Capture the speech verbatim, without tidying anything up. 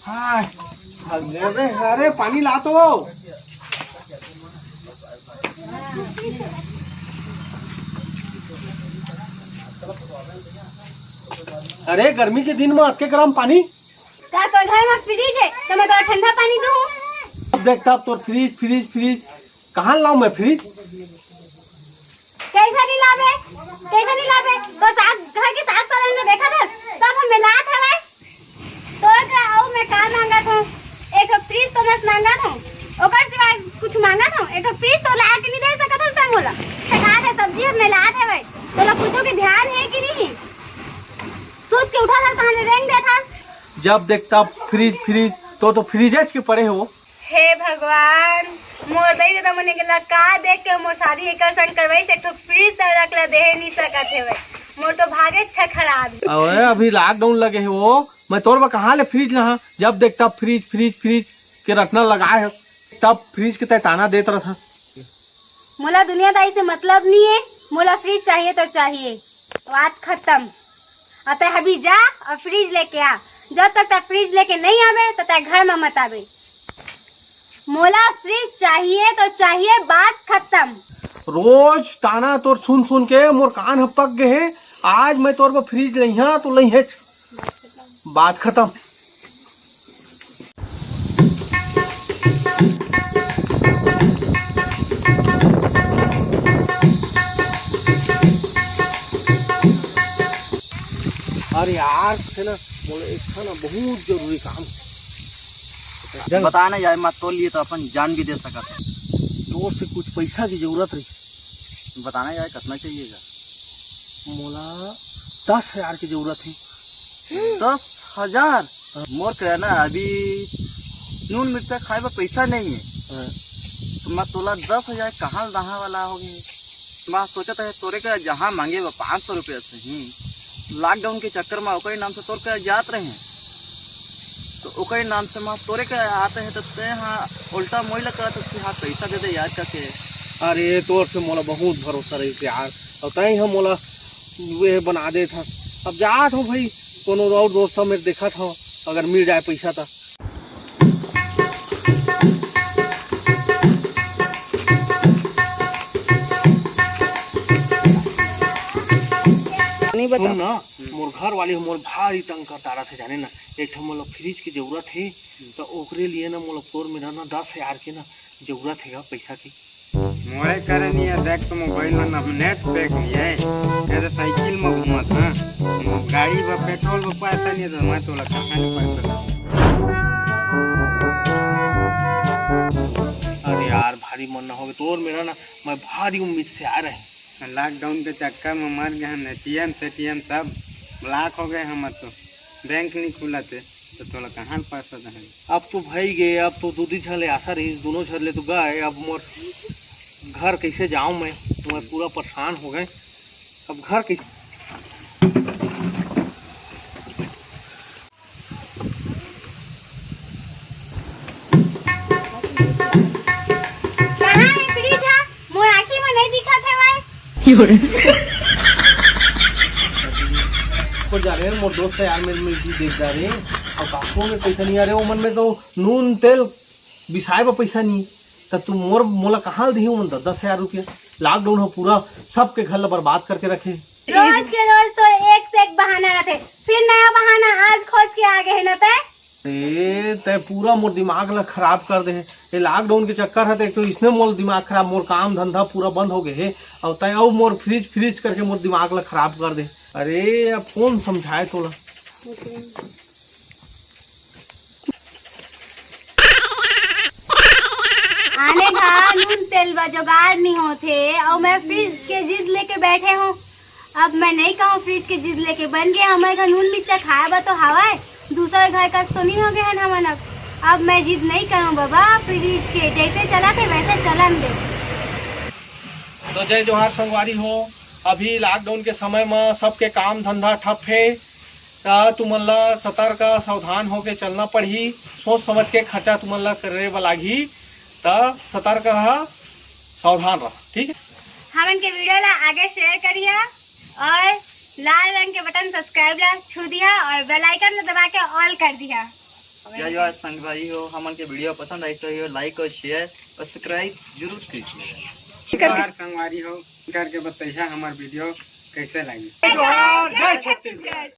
हाय, अरे, अरे, पानी ला तो। अरे, गर्मी के दिन में अतके गरम पानी। का तोर घर में फ्रिज हे, त मैं तोला ठंडा पानी दूं? अब देख, तब तोर फ्रिज, फ्रिज, फ्रिज, कहाँ लाऊं मैं फ्रिज? कैसा नहीं लाबे, कैसा नहीं लाबे? तो साग, घर के साग सालन में देखा था, सब हम मिलात हवे। तोर का अउ मैं का मांगत हूँ? एक ठो फ्रिज तो बस मांगत हूँ, ओकर सिवाय कुछ मांगत हूँ? एक ठो फ्रिज तो ला के नहीं दे सकत हस तैं मोला। ठेका दे सब्जी हम मिलात हवे, तोला कुछो के ध्यान हे कि नहीं? सूत के उठा था, तहां ले रेंग देत हस। जब देख तब फ्रिज, फ्रिज, तो, तो फ्रिजेज के पड़े हो। हे भगवान, मोर दई ददा मने के ला का देख के मोर शादी एकर संग करवाइस, एक ठो फ्रिज तक ला देहे नहीं सकत हेवय। मोर तो भागे अच्छा खराब हे। अबे अभी लॉकडाउन लगे हे वो, मैं तोर बर कहाँ ले फ्रिज लहा? जब देख तब फ्रिज, फ्रिज, फ्रिज के रटना लगाए हे, तब फ्रिज के तय ताना देत रहत। मोला दुनियादारी से मतलब नहीं है, मोला फ्रिज चाहिए तो चाहिए, बात खत्म। और तय अभी जा और फ्रिज लेके आ। जब तक तय फ्रिज लेके नहीं आवे, तो तय घर में मत आवे। मोला फ्रिज चाहिए तो चाहिए, बात खत्म। रोज ताना तोर सुन सुन के मोर कान ह पक गए हे। आज मैं तोर बर फ्रिज लइहा तो लइहेच, बात खत्म। अरे यार, है ना, मोला एक ठा ना बहुत जरूरी काम हे। बताना यार, मैं तोर लिए तो अपन जान भी दे सकत हूँ। तोर से कुछ पैसा की जरूरत रही। बताना यार, कितना चाहिएगा? मोला दस हजार की जरूरत हे। दस हजार? मोर करा ना अभी नून मिर्चा खाए बर पैसा नहीं है। हाँ। तो मैं तोला दस हजार कहाँ दहा वाला हो गए? मैं सोचत हे तोरे का जहाँ मांगे वो पाँच सौ रुपया से ही लॉकडाउन के चक्कर में ओकरे नाम से तोर का जात रहे, तो ओकरे नाम से मैं तोरे का आते हैं तो तय हाँ उल्टा मोई लग करत कि हाँ पैसा दे दे यार करके। अरे तोर से मोला बहुत भरोसा रही यार, और तय हम मोला वे बना देत हस। अब जात हूँ भाई, कोनो और दोस्त मेरे देखत हूँ, अगर मिल जाए पैसा तो। नहीं बता। सुन ना, मोर घर वाली मोर भारी तंग कर डारत हे जाने ना। एक ठो मोला फ्रिज की जरूरत हे, तो ओकरे लिए ना मोला तोर मेरा ना दस हजार के ना जरूरत हे गा पैसा की। मोरे करे नहीं है, देख तो मोबाइल में ना नेट पैक नहीं है, ऐसे साइकिल में घूमत ना, गाड़ी में पेट्रोल में पैसा नहीं है, तो मैं तोला कहाँ से पैसा दूँ? अरे यार, भारी मन ना हो गए तोर मेरा ना, मैं भारी उम्मीद से आ रहे। लॉकडाउन के चक्कर में मर गए हम, एटीएम सेटीएम सब ब्लॉक हो गए हमर तो, बैंक नहीं खुलत हे, तो तोला कहाँ ले पैसा देहन? अब तो भई गए, अब तो दू दी झन ले आशा रही, दोनों झन ले तो गए, अब मोर घर कैसे जाऊँ मैं? मैं पूरा परेशान हो गए, अब घर कैसे? कहाँ हे फ्रिज हा? मोर आँखी में नहीं दिखत हे भाई। को जा रहे हैं, मोर दोस्त है यार, मेरे में जी देख जा रहे हैं। अब काको में पैसा नहीं आ रहे, वो मन में तो नून तेल बिसाए बर पैसा नहीं, त तू मोर, मोला कहाँ ले दिही ओमन दस हजार रुपया? लॉकडाउन हो पूरा, सबके घर ला बर्बाद करके रखे। रोज के रोज तो एक से एक बहाना रहथे, फिर नया बहाना आज खोज के आ गए है ना तय। ए, तय पूरा मोर दिमाग ला खराब कर दे है। ये लॉकडाउन के चक्कर है, तो एक तो इसने मोर दिमाग खराब, मोर काम धंधा पूरा बंद हो गए है, और तय अउ मोर फ्रिज फ्रिज करके मोर दिमाग ला खराब कर दे। अरे, अब कौन समझाए तोला? आने घर नून तेल बर जुगाड़ नहीं होथे, अउ मैं फ्रिज के जिद लेके बैठे हूँ। अब मैं नहीं कहूँ फ्रिज के जिद लेके बन गए, हमर घर नून मिर्चा खाए बर तो हवय, दूसर घर कस तो नहीं हो गए हन हमन अब। अब मैं जिद नहीं करूँ बाबा, फ्रिज के जैसे चलत हे वैसे चलन दे। तो जय जोहार संगवारी हो, अभी लॉकडाउन के समय म सबके काम धंधा ठप हे, त तुमन ला सतर्क सावधान होके चलना पड़ही। सोच समझ के खर्चा तुमन ला करे बर लागही, त सतर्क रहा, सावधान रहा, ठीक है? हमन के वीडियो ला आगे शेयर करिया और लाल रंग के बटन सब्सक्राइब ला छू दिहा और बेल आइकन ला दबा के ऑल कर दिहा। जय जोहार संगवारी हो, हमन के वीडियो पसंद आई तो लाइक और शेयर और सब्सक्राइब जरूर कीजिए। जोहार संगवारी हो, करके बताइए हमार वीडियो कैसे लगी। जय जोहार, जय छत्तीसगढ़।